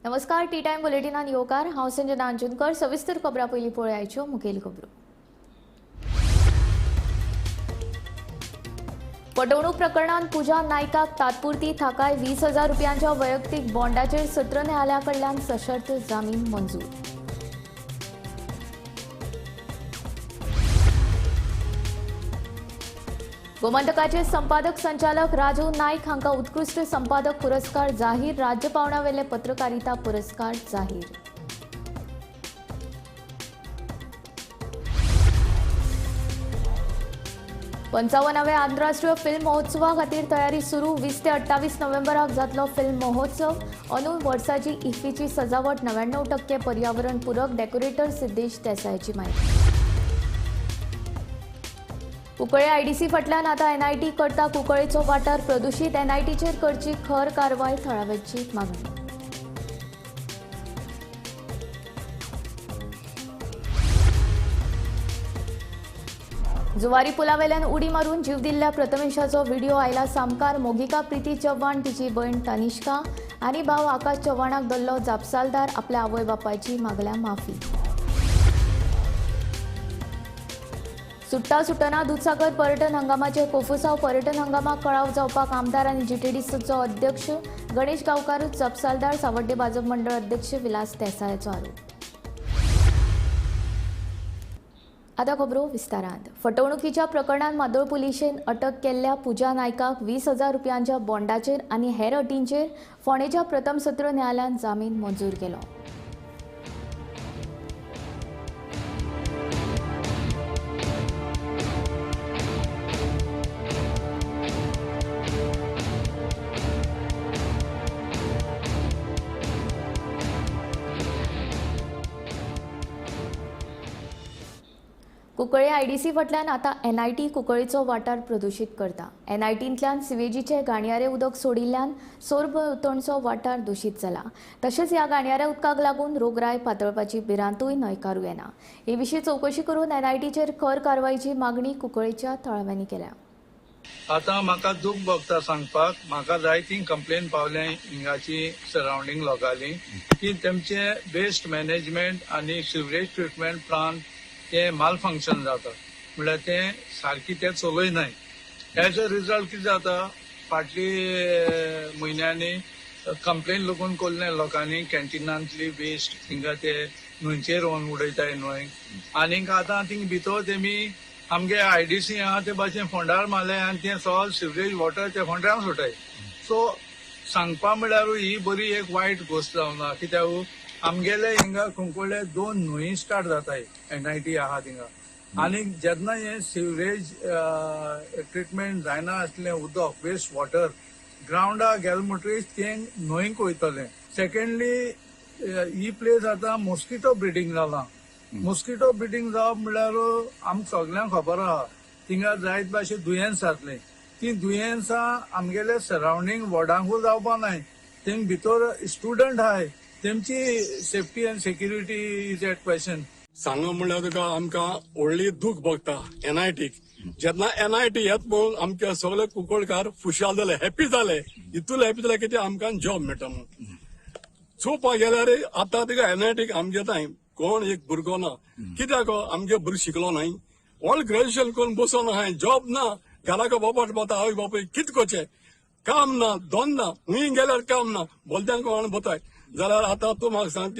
नमस्कार, T time बुलेटिनान येवकार. हांव संजना अंजुनकर. सविस्तर खबरां पयलीं पळयाच्यो मुखेल खबरो. फटवणूक प्रकरणांत पूजा नायकाक तात्पुरती थाकाय. 20,000 रुपयांच्या वैयक्तीक बॉन्डाचेर सत्र न्यायालया कडल्यान सशर्त जामीन मंजूर. गोमंतकाचे संपादक संचालक राजू नाईक हांकां उत्कृश्ट संपादक पुरस्कार जाहीर. राज्य पावंड्यावेले पत्रकारिता पुरस्कार जाहीर. 55व्या आंतरराष्ट्रीय फिल्म महोत्सवा खातीर तयारी सुरू. 20 ते 28 नोव्हेंबराक जातलो फिल्म महोत्सव. अंदू वर्साची इफ्फीची सजावट 99% पर्यावरण पूरक. डेकोरेटर सिद्धेश देसायाची म्हायती. कुंकळे आयडीसी फाटल्यान आता एनआयटी करता कुंकळेचो वाठार प्रदुशीत. एनआयटीचेर करची खर कारवाय, थळाव्यांची मागणी. जुवारी पुलावेल्यान उडी मारून जीव दिल्ल्या प्रथमेशाचो व्हिडिओ आयला सामकार. मोगिका प्रिती चव्हाण, तिची भयण तनिष्का आनी भाव आकाश चव्हाणाक धरलो जापसालदार. आपल्या आवय बापायची मागल्या माफी. सुट्टा सुटना दुदसागर पर्यटन हंगामाचे कोफुसाव पर्यटन हंगामाक कळाव जावपाक आमदार आनी जीटीडीसीचो अध्यक्ष गणेश गांवकारूच जापसालदार. सावड्डे भाजप मंडळ अध्यक्ष विलास देसायाचो आरोप. आतां खबरो विस्तारांत. फटवणुकीच्या प्रकरणांत मादोळ पुलिशेन अटक केल्ल्या पूजा नायकाक 20,000 रुपयांच्या बॉन्डाचेर आनी हेर अटींचेर फोंडेच्या प्रथम सत्र न्यायालयान जामीन मंजूर केलो. कुंकळे आयडीसी फाटल्यान आतां एनआयटी कुंकळेचो वाठार प्रदुशीत करता. एनआयटींतल्यान सिवेजीचे घाणयारे उदक सोडिल्ल्यान सरभोंवतणचो वाठार दुशीत जाला. तशेंच ह्या घाणयाऱ्या उदकाक लागून रोगराय पातळपाची भिरांतूय न्हयकारूं येना. हे विशीं चवकशी करून एनआयटीचेर खर कारवायची मागणी कुंकळेच्या थळाव्यांनी केल्या. आतां म्हाका दूख भोगता सांगपाक, म्हाका जायती कंप्लेन पावल्या हिंगाची सरावंडींग लोकांनी की तेमचे वेस्ट मॅनेजमेंट आनी सिवरेज ट्रिटमेंट प्लांट ते मालफंक्शन जाता, म्हणल्यार ते सारकी ते चलयनाय. एज अ रिजल्ट कितें जाता, फाटली म्हयन्यांनी कंप्लेन लोकून कोल्ले लोकांनी कॅन्टिनांतली वेस्ट थिंगा ते न्हंयचेर व्हरून उडयताय न्हंय. आनीक आतां थिंग भितर तेमी आमगे आयडीसी आहा ते भाशेन फोंडार मारले आनी ते सगळें सिवरेज वॉटर ते फोंड्यान सोडटाय. सो सांगपा म्हणल्यार ही बरी एक वायट गोश्ट जावना, कित्याक आमगेले हिंगा कुंकळ्ळे 2 न्हंय स्टार्ट जाताय एनआयटी आहा थिंगा. आनी जेन्ना हें सिवरेज ट्रिटमेंट जायना आसलें उदक वेस्ट वॉटर ग्रावंडा गेलें म्हणटकीच तें न्हंयक वयतलें. सेकेंडली ही प्लेस आतां मॉस्किटो ब्रिडींग जालां. मॉस्किटो ब्रिडींग जावप म्हणल्यार आमकां सगल्यांक खबर आहा थिंगा जायत भाशे दुयेंस जातलें. ती दुयेंसां आमगेले सरावंडींग वॉर्डांकूय जावपा नाय. थंय भितर स्टुडंट आहाय, तेमची safety and security is at question. सांग म्हणल्यार तुका आमकां व्हडली दूख भोगता एनआयटीक. जेन्ना एनआयटी येत म्हणून आमचे सगळे कुंकळकार खुशाल जाले, हॅपी जाले. इतले हॅपी जाले की ते आमकां जॉब मेळटा म्हणून. चोवपाक गेल्यार आतां तुका एनआयटीक आमगे थंय कोण एक भुरगो ना. कित्याक आमगे भुरगो शिकलो न्हय, ऑल ग्रॅज्युएशन करून बसोन आहाय, जॉब ना, घराक बापाट वता, आवय बापूय कितें करचें, काम ना, दोन ना, हुंय गेल्यार काम ना, बोलत्यांक कोण बताय. जाल्यार आतां तूं म्हाका सांग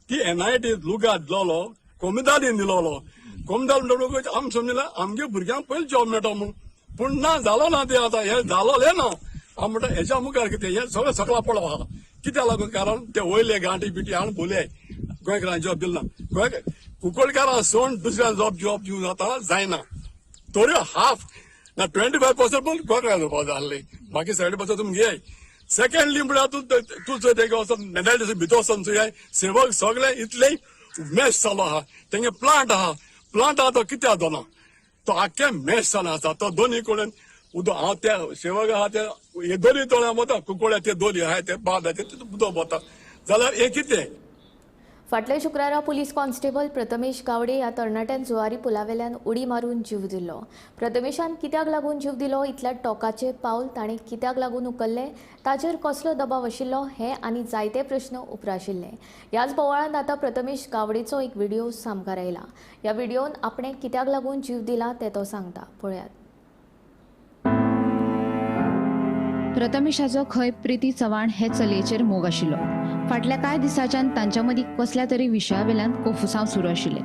ती एनआयटी लुगात दिलोलो, कोमिदादीन दिलोलो. कोमिदाद म्हणटकूच आमी समजलें आमगे भुरग्यांक पयलीं जॉब मेळटा म्हणून, पूण ना जालो ना ते आतां हें जालोलें ना. हांव म्हणटा हेच्या मुखार कितें हें सगळें सकला पडलो आहा. कित्याक लागून, कारण ते वयले गांठी बिटी हाडून बोलय गोंयकारांक जॉब दिल ना. गोंय कुंकळकारां सोड दुसऱ्यान जॉब जॉब दिवं जाता जायना, तरी हाफ ना 25% पण गोंयकारांक दिवपाक जाय आसलें, बाकी 70% तुमी घेय. सेकंडली म्हळ्यार तूं तूं चोय तेगे वचोन एनआयटी भितर वचोन चोय सेवक सगळे इतले मॅश जालो आहा. तेंगे प्लांट आहा, प्लांट आहा तो कित्याक जालो, तो आख्खे मॅश जालो आसा. तो दोनी कडेन उदक हांव त्या सेवक आहा ते हे दोनी तोळ्या वता, कुंकळ्या ते दोनी आहा ते बाद आहा ते उदक वता. जाल्यार हें कितें? फाटल्या शुक्रारा पुलीस कॉन्स्टेबल प्रथमेश गावडे ह्या तरणाट्यान जुवारी पुलावेल्यान उडी मारून जीव दिलो. प्रथमेशान कित्याक लागून जीव दिलो, इतल्या टोकाचे पावल ताणें कित्याक लागून उखल्लें, ताचेर कसलो दबाव आशिल्लो हे आनी जायते प्रश्न उप्राशिल्ले. ह्याच बोवाळांत आतां प्रथमेश गावडेचो एक व्हिडिओ सामकार आयला. ह्या व्हिडिओन आपणें कित्याक लागून जीव दिला तें तो सांगता, पळयात. प्रथमेशाचो खंय प्रिती चव्हाण हे चलयेचेर मोग आशिल्लो. फाटल्या कांय दिसांच्यान तांच्या मदीं कसल्या तरी विशयावेल्यान कोफुसांव सुरू आशिल्लें.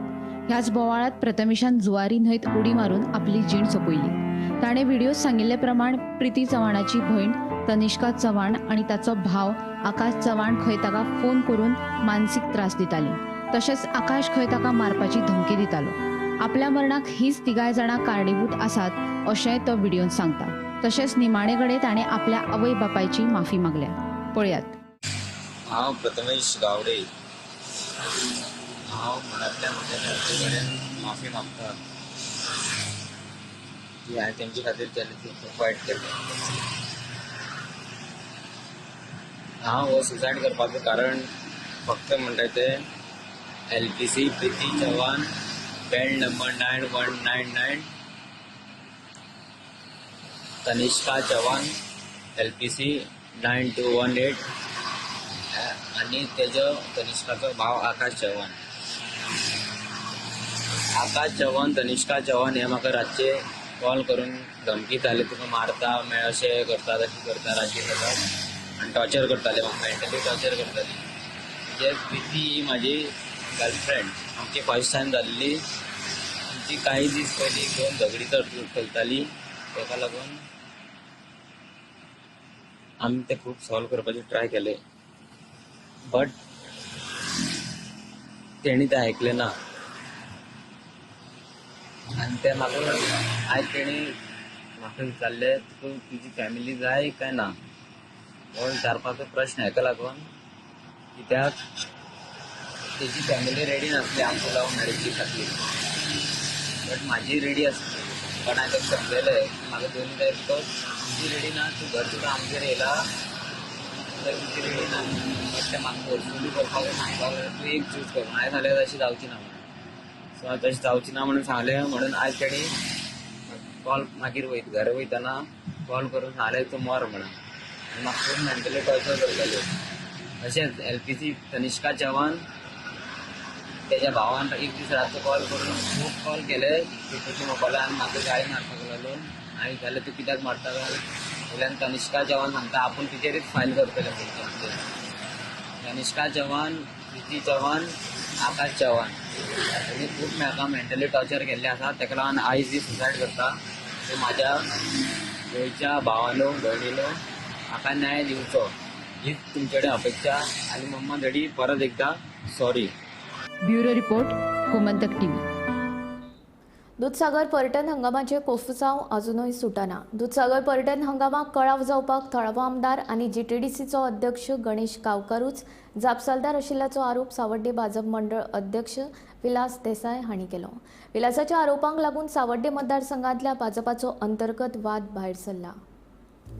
ह्याच बोवाळांत प्रथमेशान जुवारी न्हंयत उडी मारून आपली जीण सोंपयली. ताणें व्हिडिओ सांगिल्ले प्रमाण प्रिती चव्हाणाची भयण तनिष्का चव्हाण आनी ताचो भाव आकाश चव्हाण खंय ताका फोन करून मानसीक त्रास दिताली. तशेंच आकाश खंय ताका मारपाची धमकी दितालो. आपल्या मरणाक हीच तिगाय जाणां कारणीभूत आसात अशेंय तो व्हिडिओन सांगता. तशेंच निमाणे कडेन ताणें आपल्या आवय बापायची माफी मागल्या. पळयात. हांव प्रथमेश गावडे, हांव मनांतल्यान म्हज्या घरचे कडेन माफी मागता की हांवें तेंचे खातीर केलें तें खूब वायट केलें. हांव हो सुसायड करपाचें कारण फक्त म्हणटा तें LPC Priti Chavan, band number 9199, Tanishka Chavan LPC 9218 आनी तेजो तनिष्काचो भाव आकाश चव्हाण. आकाश चव्हाण, तनिष्का चव्हाण हे म्हाका रातचे कॉल करून धमकीताले, तुका मारता मागीर अशें करता तशें करता, रातचे जाता आनी टॉर्चर करताले, म्हाका मेंटली टॉर्चर करताले. म्हणजे प्रिती ही म्हाजी गर्लफ्रेंड, आमची फर्स्ट टायम जाल्ली. आमची कांय दीस पयलीं दोन झगडी चलताली, ताका लागून आमी ते खूब सॉल्व करपाचें ट्राय केलें, बट तेणी तें आयकलें ना. आनी ते म्हाका आयज तेणी म्हाका विचारलें, तुका तुजी फॅमिली जाय काय ना, हो विचारपाचो प्रश्न हेका लागून कित्याक तेजी फॅमिली रेडी नासली आमकां लव मॅरेजी खातीर, बट म्हाजी रेडी आसली. बट हांवें ताका समजयलें की म्हाका दोनूय जाय because तुजी रेडी ना, तूं घर तुका आमगेर येयला तर तुजी रेडी ना. बट तें म्हाका फोर्सफुली करपाक सांगपाक लागलें, तूं एक चूज कर. हांवें सांगलें तशें जावची ना म्हणून. सो हांवें तशें जावची ना म्हणून सांगलें, म्हणून आयज तेणी कॉल मागीर वयता घरा वयतना कॉल करून सांगलें तूं मर म्हणून. आनी म्हाका खूब मेंटली टॉर्चर करताल्यो. तशेंच LPC Tanishka Chavan तेज्या भावान एक दीस रातचो कॉल करून खूब कॉल केले तितूंतले मोबायलार आनी म्हाका गाळी मारपाक लागलो. हांवें विचारलें तूं कित्याक मारता काय, वयल्यान तनिष्का चव्हाण सांगता आपूण तिचेरूच फायल करतलें म्हणून. तनिष्का चव्हाण, प्रिती चव्हाण, आकाश चव्हाण हेणी खूब म्हाका मेंटली टॉर्चर केल्लें आसा. ताका लागून आयज ही सुसायड करता. सो म्हाज्या गोंयच्या भावानो भयणीनो म्हाका न्याय दिवचो हीच तुमचे कडेन अपेक्षा. आनी मम्मा डॅडी परत एकदां sorry. Bureau report, Gomantak TV. Dudhsagar पर्यटन हंगामाचे कोफुसांव अजुनूय सुटना. दुदसागर पर्यटन हंगामाक कळाव जावपाक थळावो आमदार आनी जीटीडीसीचो अध्यक्ष गणेश गांवकारूच जापसालदार आशिल्ल्याचो आरोप सावड्डे भाजप मंडळ अध्यक्ष विलास देसाय हांणी केलो. विलासाच्या आरोपांक लागून सावड्डे मतदारसंघांतल्या भाजपाचो अंतर्गत वाद भायर सरला.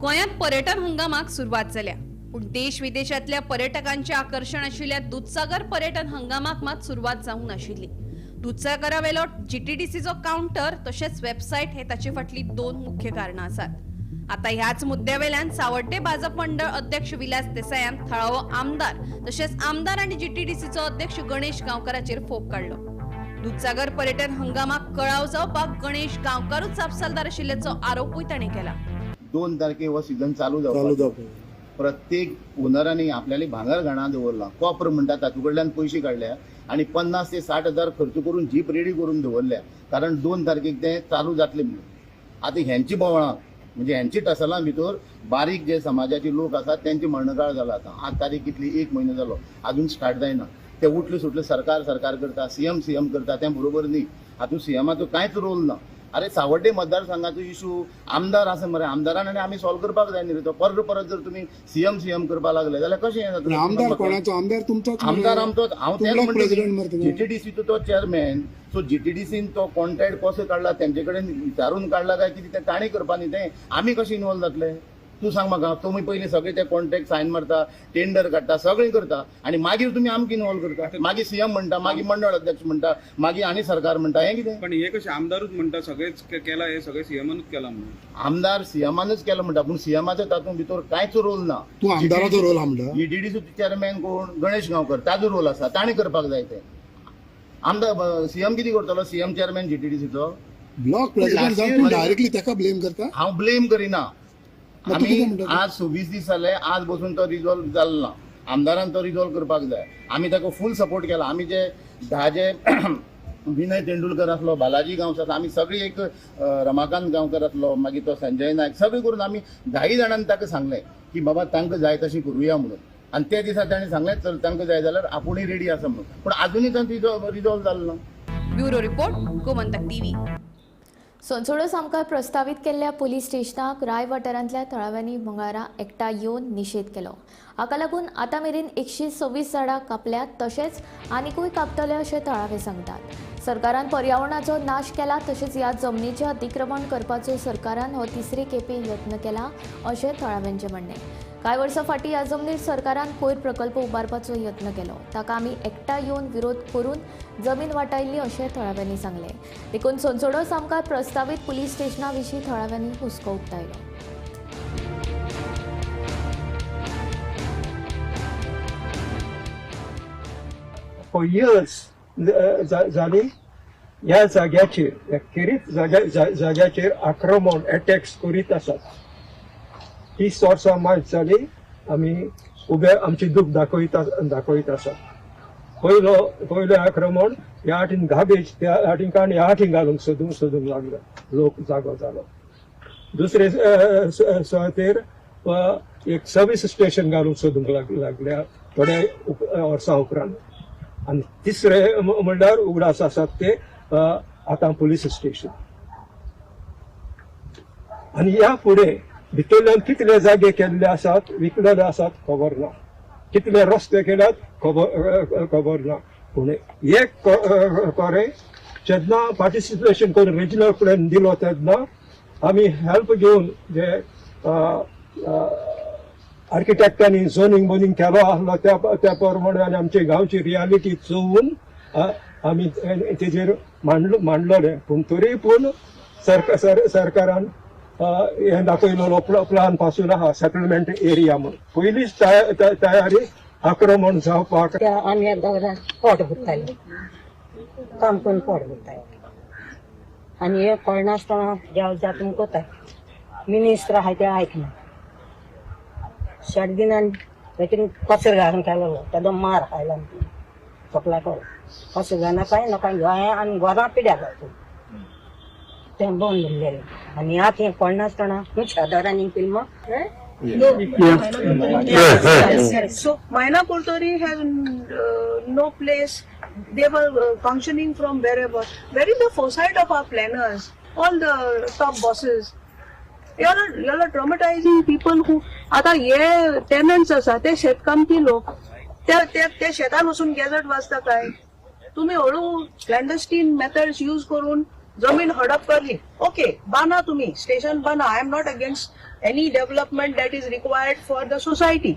गोंयांत पर्यटन हंगामाक सुरवात जाल्या, पूण देश विदेशांतल्या पर्यटकांचे आकर्शण आशिल्ल्या दुदसागर पर्यटन हंगामाक मात सुरवात जावंक नाशिल्ली. दुदसागरावेलो जीटीडीसीचो कावंटर तशेंच वेबसायट हे ताचे फाटली दोन मुख्य कारणां आसात. आतां ह्याच मुद्द्यावेल्यान सावड्डे भाजप मंडळ अध्यक्ष विलास देसायान थळावो आमदार तशेंच आमदार आनी जीटीडीसीचो अध्यक्ष गणेश गांवकाराचेर फोग काडलो. दुदसागर पर्यटन हंगामाक कळाव जावपाक गणेश गांवकारूच जापसालदार आशिल्ल्याचो आरोपूय ताणें केला. 2 तारखे हो सीझन चालू जावपाचो. प्रत्येक ओनरांनी आपल्याली भांगर घाणा दवरला, कॉपर म्हणटा तातूं कडल्यान पयशे काडल्या आनी 50 ते 60 हजार खर्च करून जीप रेडी करून दवरल्या, कारण 2 तारखेक ते चालू जातले म्हणून. आतां हेंची बोवळां म्हणजे हेंची टसलां भितर बारीक जे समाजाचे लोक आसात तेंचे मरणकाळ जाला. आतां आज तारीख कितली, 1 म्हयनो जालो, अजून स्टार्ट जायना. ते उठले सुटले सरकार सरकार करता, सीएम सीएम करता, तें बरोबर न्ही. हातूंत सीएमाचो कांयच रोल ना. अरे सावड्डे मतदारसंघाचो इशू आमदार आसा मरे, आमदारान आनी आमी सॉल्व करपाक जाय न्ही रे. तो परत परत जर तुमी सीएम सीएम करपाक लागले जाल्यार कशें जातलें? आमदार कोणाचो? आमदार तुमचोच, आमदार आमचोच. हांव तेंच म्हणटा, जीटीडीसीचो तो चेअरमॅन, सो जीटीडीसीन तो कॉन्ट्रॅक्ट कसो काडला तेंचे कडेन विचारून काडला काय कितें तें तांणी करपा न्ही, तें आमी कशें इनवॉल्व जातले? तूं सांग म्हाका, तुमी पयलीं सगळे ते कॉन्ट्रॅक्ट सायन मारता, टेंडर काडटा, सगळें करता आनी मागीर तुमी आमकां इनवॉल्व करता. मागीर सीएम म्हणटा, मागीर मंडळ अध्यक्ष म्हणटा, मागीर आनी सरकार म्हणटा. हें कितें? पण हे कशें आमदारूच म्हणटा सगळेच केला, हे सगळे सीएमानूच केला म्हणून. आमदार सीएमानूच केला म्हणटा, पूण सीएमाचो तातूंत भितर कांयच रोल ना. तूं आमदाराचो रोल म्हणटा? ईडीडीचो चेअरमॅन कोण? गणेश गांवकर, ताजो रोल आसा, ताणें करपाक जाय तें. आमदार सीएम कितें करतलो? सीएम चेअरमॅन जीटीडीसीचो ब्लॉक प्रेसिडेंट जावन तूं डायरेक्टली ताका ब्लेम करता? हांव ब्लेम करिना. मग तूं कितें आमी म्हणटा? आज 26 दीस जाले, आज बसून तो रिजॉल्व जालो ना. आमदारान तो रिजॉल्व करपाक जाय. आमी ताका फूल सपोर्ट केला. आमी जे 10 जे विनय तेंडुलकर आसलो, बालाजी गांवस आसलो, आमी सगळी एक रमाकांत गांवकर आसलो, मागीर तो संजय नायक, सगळें करून आमी 10 जाणांनी ताका सांगलें की बाबा तांकां जाय तशें करुया म्हणून. आनी त्या दिसा ताणें सांगलें चल तांकां जाय जाल्यार आपुणूय रेडी आसा म्हणून, पूण आजुनूय तांकां रिजॉल्व जालो ना. Bureau report, Gomantak TV. Sonsodo सामकार प्रस्तावीत केल्ल्या पुलीस स्टेशनाक राय वाठारांतल्या थळाव्यांनी मंगळारा एकठांय येवन निशेध केलो. हाका लागून आतां मेरेन 126 झाडां कापल्यात, तशेंच आनिकूय कापतले अशें थळावे सांगतात. सरकारान पर्यावरणाचो नाश केला, तशेंच ह्या जमनीचें अतिक्रमण करपाचो सरकारान हो तिसरे खेपे यत्न केला अशें थळाव्यांचें म्हणणें. कांय वर्सां फाटीं ह्या जमनीर सरकारान कोयर प्रकल्प उबारपाचो यत्न केलो, ताका आमी एकठांय येवन विरोध करून जमीन वाटायल्ली अशें थळाव्यांनी सांगलें. देखून सोनसोडो सामकार प्रस्तावीत पुलीस स्टेशना विशीं थळाव्यांनी हुस्को उक्तायलो. फॉर इयर्स जाली ह्या जाग्याचेर, ह्या खेरीत जाग्याचेर आक्रमण एटॅक्स करीत आसात. 30 वर्सां मायज जाली आमी उबे आमची दूख दाखयत आसात. पयलें आक्रमण ह्या आटीन गार्बेज त्या आटीन काडून ह्या आटीन घालूंक सोदूंक लागलो, लोक जागो जालो. दुसरे सुवातेर एक सर्वीस स्टेशन घालूंक सोदूंक लागल्या थोड्या वर्सां उपरांत. आनी तिसरे म्हणल्यार उगडास आसात ते आतां पुलीस स्टेशन. आनी ह्या फुडें भितरल्यान कितले जागे केल्ले आसात, विकलेले आसात खबर ना, कितले रस्ते केल्यात खबर ना. पूण एक खरें, जेन्ना पार्टिसिपेशन करून रिजनल प्लॅन दिलो तेन्ना आमी हेल्प घेवन जे आर्किटेक्टांनी झोनींग बोनींग केलो आसलो त्या प्रमाणे आनी आमची गांवची रियालिटी चोवन आमी तेजेर मांडलोलें. पूण तरी पूण सरकारान हें दाखयलेलो प्लान पासून आहा सेटलमेंट एरिया म्हूण पयलींच तयारी आक्रमण जावपाक. आमी एकदां पोट भरताले, काम करून पोट भरताले आनी हे कळनासतना देव जातून कोता मिनिस्त्र आहा ते आयकना. 60 दिनान लेकीन कचरो घालून केलेलो तेदो मार खायला सोपला करून कचरो घालना कांय लोकांक गोंया आनी गोरां पिड्यार जाता तें बंद उरलेलें. आनी आतां हें कळनासतना शेजारांनी film. So Maina Curtorim has no place. They were functioning from wherever. Where is the foresight of our planners? All the top bosses. You all are traumatizing people who. आता हे tenants आसा ते शेतकामती लोक, ते शेतान वचून गॅझेट वाचता काय? तुम्ही हळू क्लँडस्टीन मेथड्स यूज करून जमीन हडप करली. ओके, बांदा तुम्ही स्टेशन बांदा. I am not against any development that is required for the society,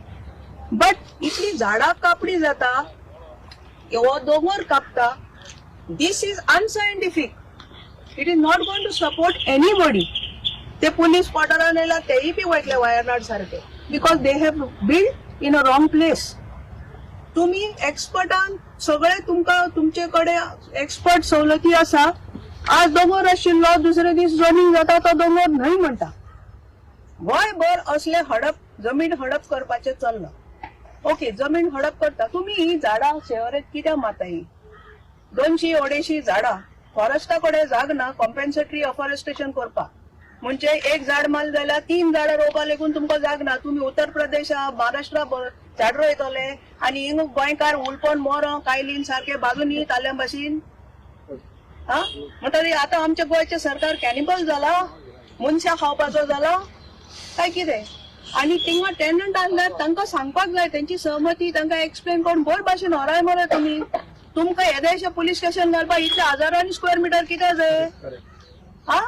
but इतली झाडां कापणी जाता, हो दोंगर कापता, this is unscientific. It is not going to support anybody. ते पुलीस क्वॉर्टरान येयला तेय बी वयतले वायनाड सारके, because they have build in a wrong place. तुमी एक्सपर्टान सगळे तुमकां तुमचे कडेन एक्सपर्ट सवलती आसा. आज दोंगर आशिल्लो दुसरे दीस झोनींग जाता तो दोंगर न्हय म्हणटा. गोंयभर असले हडप जमीन हडप करपाचें चल्लां. ओके, जमीन हडप करता तुमी. ही झाडां शेवरेत कित्याक मारता? ही 200-250 झाडां फॉरेस्टा कडेन जाग ना कॉम्पेन्सेटरी अफॉरेस्टेशन करपाक. म्हणजे एक झाड मारलें जाल्यार 3 झाडां रोवपा लेगून तुमकां जाग ना. तुमी उत्तर प्रदेशा महाराष्ट्रा झाड रोयतले आनी हिंग गोंयकार उलपन मोरो कायलीन सारके बाजून ताल्या भाशेन. हा, म्हणटरी आतां आमच्या गोंयचें सरकार कॅनिबल जाला, मनशां खावपाचो जाला काय कितें? आनी थिंगा टेनंट आसल्यार तांकां सांगपाक जाय, तेंची सहमती तांकां एक्सप्लेन करून बरे भाशेन होराय मरे तुमी. तुमकां येदेशें पुलीस स्टेशन घालपाक इतले हजारांनी स्क्वेअर मिटर कित्याक जाय? हा,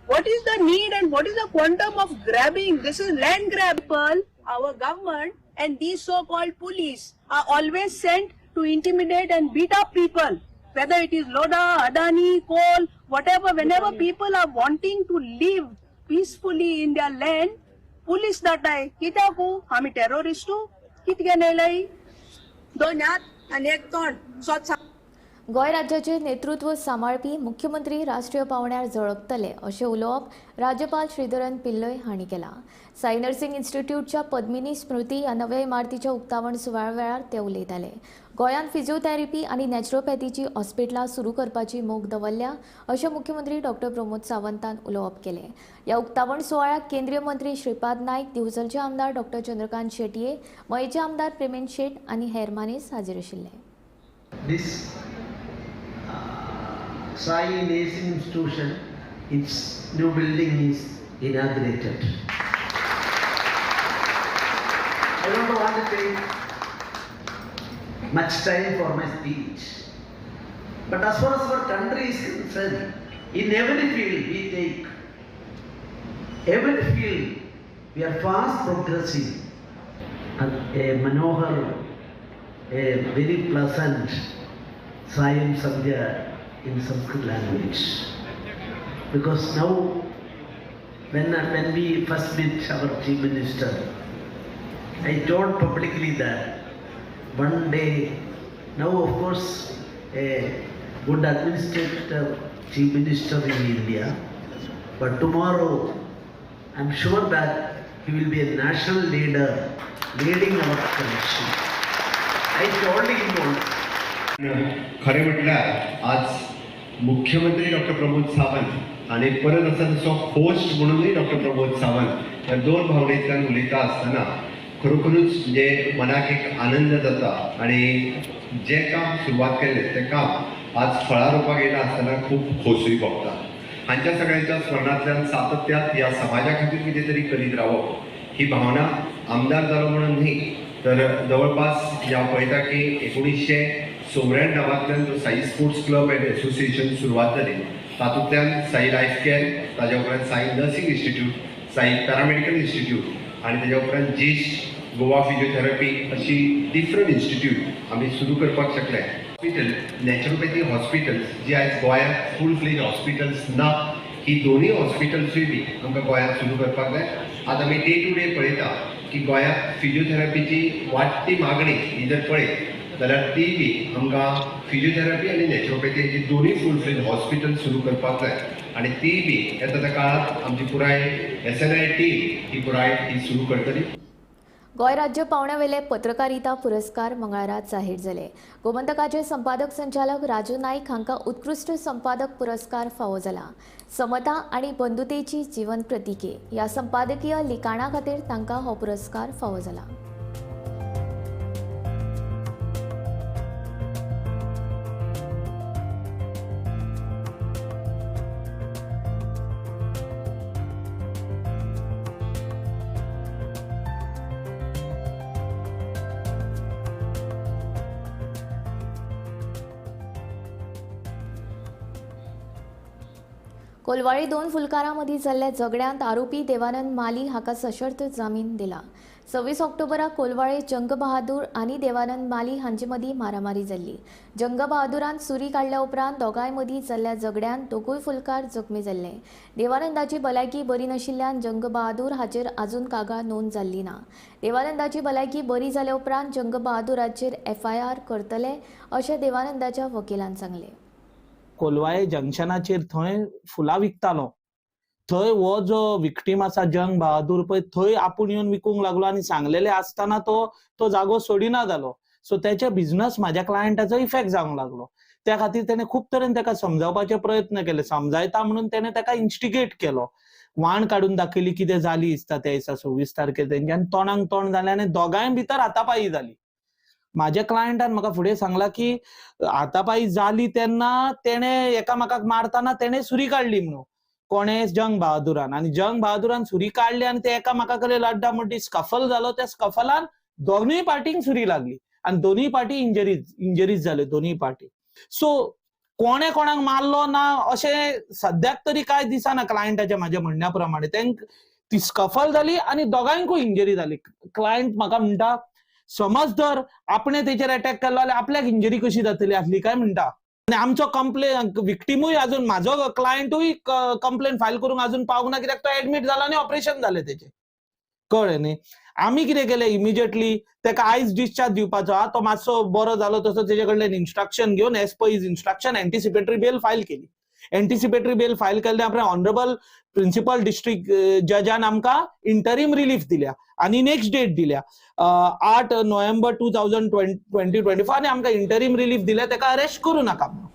What is the need and what is the quantum of grabbing? This is land grab. Our government and these so-called police are always sent to intimidate and beat up people. Whether it is Lodha, Adani, coal, whatever, whenever people are wanting to live peacefully in their land, police धाडटाय कित्याकू आमी टेररिस्टू कितें केलें दोन हात आनी एक तोंड स्वच्छ. गोंय राज्याचे नेतृत्व सांबाळपी मुख्यमंत्री राष्ट्रीय पावंड्यार झळकतले अशें उलोवप राज्यपाल श्रीधरन पिल्लय हांणी केलां. साई नर्सिंग इन्स्टिट्यूटच्या पद्मिनी स्मृती ह्या नव्या इमारतीच्या उक्तावण सुवाळ्या वेळार ते उलयताले. गोंयांत फिजिओथेरपी आनी नॅचरोपॅथीची हॉस्पिटलां सुरू करपाची मोख दवरल्या अशें मुख्यमंत्री डॉक्टर प्रमोद सावंतान उलोवप केलें. ह्या उक्तावण सुवाळ्याक केंद्रीय मंत्री श्रीपाद नायक, दिवचलचे आमदार डॉक्टर चंद्रकांत शेटये, मयेचे आमदार प्रेमेन शेट आनी हेर मानेस्त हाजीर आशिल्ले. Sai Nursing Institution, its new building is inaugurated. I don't want to take much time for my speech, but as far as our country is concerned, in every field we take, every field we are fast progressing. A Manohar, a very pleasant Sayam Sandhya in Sanskrit language, because now when we first met our Chief Minister, I told publicly that one day, now of course a good administrator, Chief Minister in India, but tomorrow I'm sure that he will be a national leader leading our country. I told him once. खरें म्हटल्यार आज मुख्यमंत्री doctor Pramod Sawant आनी परत आसा तसो host म्हणूनय doctor Pramod Sawant ह्या दोन भावनेंतल्यान उलयता आसतना खरोखरूच म्हणजे मनाक एक आनंद जाता आनी जें काम सुरवात केलें तें काम आज फळां रोवपाक येयला आसतना खूब खोसूय भोगता. हांच्या सगळ्यांच्या स्मरणांतल्यान सातत्यात ह्या समाजा खातीर कितें तरी करीत रावप ही भावना आमदार जालो म्हणून न्ही तर जवळपास ह्या पळयता की 1994 जो Sai sports club and association सुरवात जाली तातूंतल्यान साई लायफ केअर, ताज्या उपरांत Sai nursing institute, Sai paramedical institute आनी ताज्या उपरांत जिस्ट, गोवा फिजिओथेरपी अशी डिफरंट इन्स्टिट्यूट आमी सुरू करपाक शकले. हॉस्पिटल, नॅचरोपॅथी हॉस्पिटल्स जी आयज गोंयांत फूल फ्लेज हॉस्पिटल्स ना, ही दोनूय हॉस्पिटल्सूय बी आमकां गोंयांत सुरू करपाक जाय. आज आमी डे टू डे पळयता की गोंयांत फिजिओथेरपीची वाडटी मागणी ही जर पळयत जाल्यार ती बी आमकां फिजिओथेरपी आनी नॅचरोपॅथी ही दोनूय फूल फ्लेज हॉस्पिटल सुरू करपाक जाय आनी ती बी येता त्या काळांत आमची पुराय SNI team ही पुराय ही सुरू करतली. गोंय राज्य पावंड्यावेले पत्रकारिता पुरस्कार मंगळारा जाहीर जाले. गोमंतकाचे संपादक संचालक राजू नाईक हांकां उत्कृश्ट संपादक पुरस्कार फावो जाला. समता आनी बंधुतेची जीवन प्रतिके ह्या संपादकीय लिखाणा खातीर तांकां हो पुरस्कार फावो जाला. कोलवाळी दोन फुलकारां मदीं जाल्ल्या झगड्यांत आरोपी देवानंद माली हाका सशर्त जामीन दिला. 26 ऑक्टोबराक कोलवाळे जंगबहादूर आनी देवानंद माली हांचे मदीं मारामारी जाल्ली. जंगबहादूरान सुरी काडल्या उपरांत दोगांय मदीं जाल्ल्या झगड्यांत दोगूय फुलकार जखमी जाल्ले. देवानंदाची भलायकी बरी नाशिल्ल्यान जंगबहादूर हाचेर आजून कागाळ नोंद जाल्ली ना. देवानंदाची भलायकी बरी जाल्या उपरांत जंगबहादूराचेर FIR करतले अशें देवानंदाच्या वकिलान सांगलें. कोलवाळे जंक्शनाचेर थंय फुलां विकतालो, थंय हो जो विक्टीम आसा जंग बहादूर पळय थंय आपूण येवन विकूंक लागलो आनी सांगलेले आसतना तो तो जागो सोडिना जालो. सो त्याच्या बिझनस माझ्या क्लायंटाचो इफेक्ट जावंक लागलो. त्या खातीर तेणे खूब तरेन ताका समजावपाचे प्रयत्न केले. समजायता म्हणून तेणे ताका इन्स्टिगेट केलो, वाण काडून दाखयली कितें जाली दिसता त्या दिसा 26 तारखेर तेंच्यान तोंडाक तोंड जालें आनी दोगांय भितर हातापाई जाली. माझ्या क्लायंटान म्हाका फुडें सांगला की हातापाई जाली तेन्ना तेणे एकामेकाक मारतना तेणे सुरी काडली म्हणून कोणे जंग बहादुरान, आनी जंग बहादुरान सुरी काडली आनी ते एकामेका कडेन लड्डा मुड्डी स्कफल जालो. त्या स्कफलान दोनूय पार्टींक सुरी लागली आनी दोनूय पार्टी इंजरीज जाल्यो दोनूय पार्टी. सो कोणे कोणाक मारलो ना अशें सद्याक तरी काय दिसना क्लायंटाच्या म्हाज्या म्हणण्या प्रमाणे. तेंक ती स्कफल जाली आनी दोगांयकूय इंजरी जाली. क्लायंट म्हाका म्हणटा समज जर आपणे तेचेर अटॅक केलो जाल्यार आपल्याक इंजरी कशी जातली आसली काय म्हणटा. आनी आमचो कंप्लेन विक्टिमूय अजून म्हाजो क्लायंटूय कंप्लेन फायल करूंक अजून पावूंक ना, कित्याक तो एडमीट जाला आनी ऑपरेशन जालें तेचें. कळ्ळें न्ही? आमी कितें केलें इमिजिएटली तेका आयज डिस्चार्ज दिवपाचो आहा, तो मातसो बरो जालो तसो तेजे कडल्यान इन्स्ट्रक्शन घेवन as per his instruction anticipatory bail file केली. एंटिसिपेटरी बेल फायल केल्ल्या उपरांत ऑनरेबल प्रिन्सिपल डिस्ट्रिक्ट जजान आमकां इंटरीम रिलीफ दिल्या आनी नेक्स्ट डेट दिल्या 8 नोव्हेंबर 2024 आनी आमकां इंटरीम रिलीफ दिल्या, तेका अरेस्ट करूं नाका म्हणून.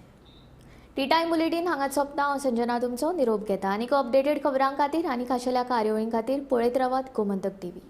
टी टायम बुलेटीन हांगा सोंपता. हांव संजना तुमचो निरोप घेता. आनीक अपडेटेड खबरां खातीर आनी खाशेल्या कार्यावळीं खातीर पळयत रावात गोमंतक टीव्ही.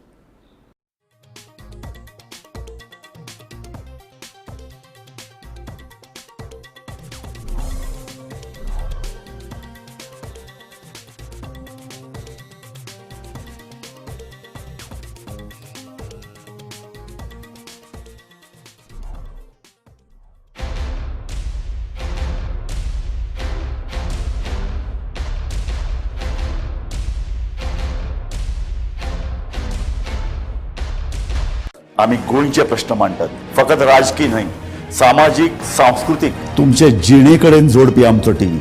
आमी गोंयचे प्रश्न मांडटात, फकत राजकी न्हय, सामाजीक, सांस्कृतीक, तुमचे जिणे कडेन जोडपी आमचो टीव्ही,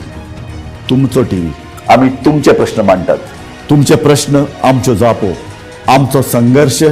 तुमचो टीव्ही. आमी तुमचे प्रश्न मांडटात, तुमचे प्रश्न आमच्यो जापो, आमचो संघर्श